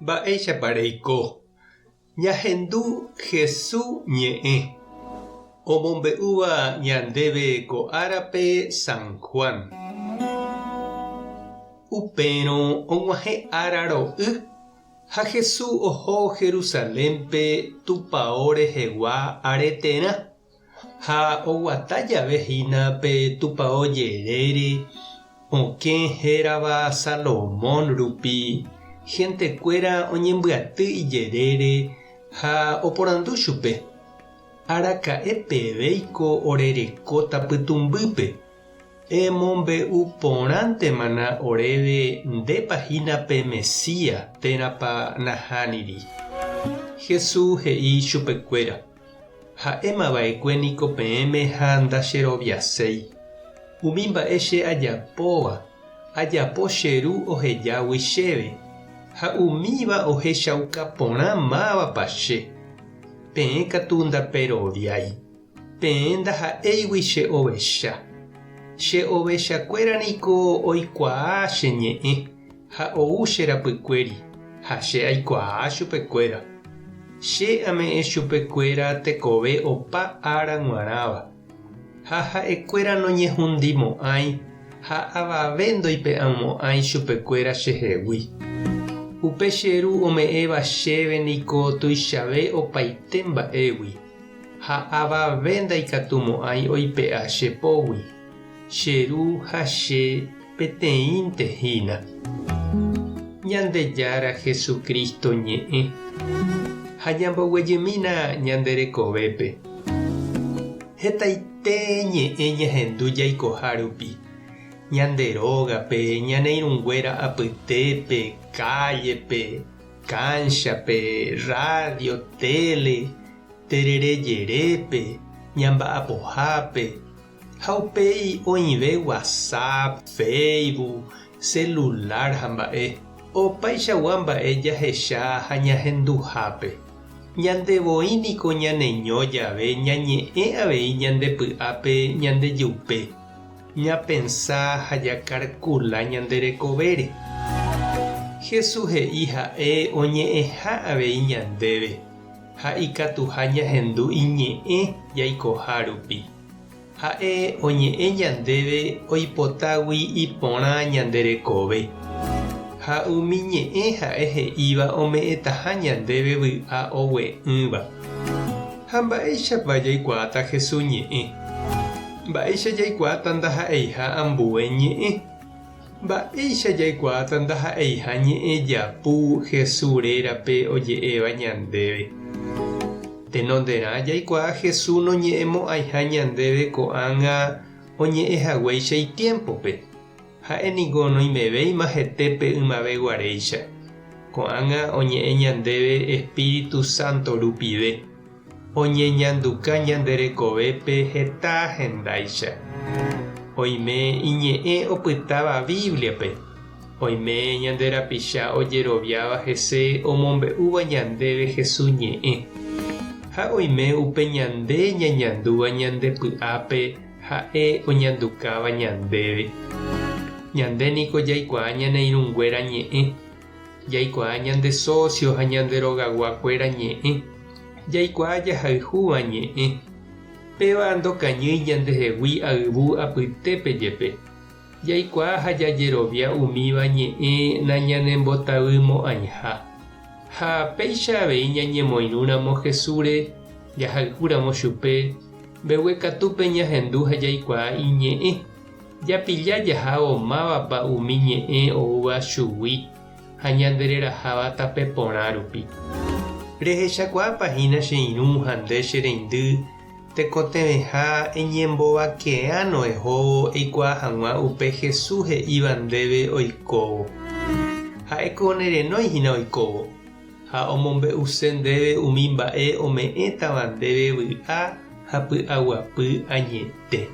Mba'éichapa reiko? Ñahendu Hesu ñe'ẽ, omombe'úva ñandéve ko árape San Juan. Upérõ og̃uahẽ ára ro'y ha Hesu oho Jerusalénpe tupao rehegua areterã. Ha oguata jave hína pe tupao jerére okẽ hérava Salomón rupi, hentekuéra oñembyaty ijerére ha oporandu chupe, Araka'e pevéiko orerekóta pytũmbýpe? Emombe'u porãntemana oréve ndépa hína pe Mesías térãpa nahániri. Jesús he'i chupekuéra. Ha'éma va'ekue niko peẽme ha ndacheroviaséi. Umi mba'e che ajapóva, ajapo che Ru ohejágui chéve, ha umíva ohechauka porã mávapa che. Peẽ katu ndaperoviái. Peẽ ndaha'éigui che ovecha. Che ovechakuéra niko oikuaa che ñe'ẽ. Ha ou che rapykuéri, ha che aikuaa chupekuéra. Che ame'ẽ chupekuéra tekove opa ára g̃uarãva, ha ha'ekuéra noñehundimo'ãi ha avave ndoipe'amo'ãi chupekuéra chehegui. Upe che Ru ome'ẽva chéve niko tuichave opaite mba'égui, ha avave ndaikatumo'ãi oipe'a che pógui. Che Ru ha che peteĩnte hína. Ñandejára Jesucristo ñe'ẽ. Ha ñamboguejymína ñande rekovépe. Hetaite ñe'ẽ ñahendu jaikoha rupi, ñande rógape, ñane irũnguéra apytépe, kállepe, kánchape, rrádio, téle, terere jerépe, ñamba'apohápe, Ha upéi oĩve WhatsApp, Facebook, celular ha mba'e, opaichagua mba'e jahecha ha ñahenduhápe. Ñande voi niko ñaneño jave ñañe'ẽ avei ñande py'ápe ñande jupe, ñapensa ha jakarkula ñande rekovére. Jesús he'i ha'e oñe'ẽha avei ñandéve. Ha ikatuha ñahendu iñe'ẽ jaikoha rupi. Ha'e oñe'ẽ ñandéve oipotágui iporã ñande rekove. Ha umi ñe'ẽ ha'e he'íva ome'ẽtaha ñandéve vy'a ogue'ỹva. Ha mba'éichapa jaikuaáta Jesús ñe'ẽ? Mba'éicha jaikuaáta ndaha'eiha ambue ñe'ẽ? Mba'éicha jaikuaáta ndaha'eiha ñe'ẽ japu Jesús rérape oje'éva ñandéve? Tenonderã jaikuaa Jesús noñe'ẽmo'ãiha ñandéve ko'ág̃a oñe'ẽ haguéicha itiémpope. Ha'e ningo noimevéima hetépe ymave guaréicha. Ko'ág̃a oñe'ẽ ñandéve espíritu sánto rupive. Oñeñanduka ñande rekovépe heta hendáicha. Oime iñe'ẽ opytáva Bíbliape, oime ñande rapicha ojeroviáva hese omombe'úva ñandéve Jesús ñe'ẽ, ha oime upe ñande ñañandúva ñande py'ápe ha'e oñandukáva ñandéve. Ñande niko jaikuaa ñane irũnguéra ñe'ẽ. Jaikuaa ñande socio ha ñande rogaguakuéra ñe'ẽ. Jaikuaa jahayhúva ñe'ẽ. Péva ndokañýi ñandehegui ayvu apytépe jepe. Jaikuaa ha jajerovia umíva ñe'ẽ nañanembotavymo'ãiha. Ha péicha avei ñañemoirũramo Jesúsre, jahayhúramo chupe, mbeguekatúpe ñahendu ha jaikuaa iñe'ẽ. Japilla jahávo mávapa umi ñe'ẽ oúva chugui ha ñandereraháva tape porã rupi. Rehechakuaápa hína che irũ ha nde che reindy tekotevẽha eñembovakeáno ehóvo eikuaa hag̃ua upe Jesús he'íva ndéve oikóvo. Ha'éko nerenói hína oikóvo, ha omombe'use ndéve umi mba'e ome'ẽtava ndéve vy'a ha py'aguapy añete.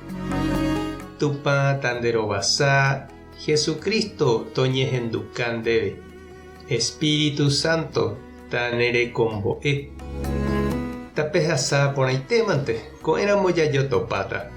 Tupã tanderovasa, Jesucristo toñehenduka ndéve, Espíritu Santo tanerekombo'e. Tapehasa porãitémante, ko'ẽramo jajotopáta.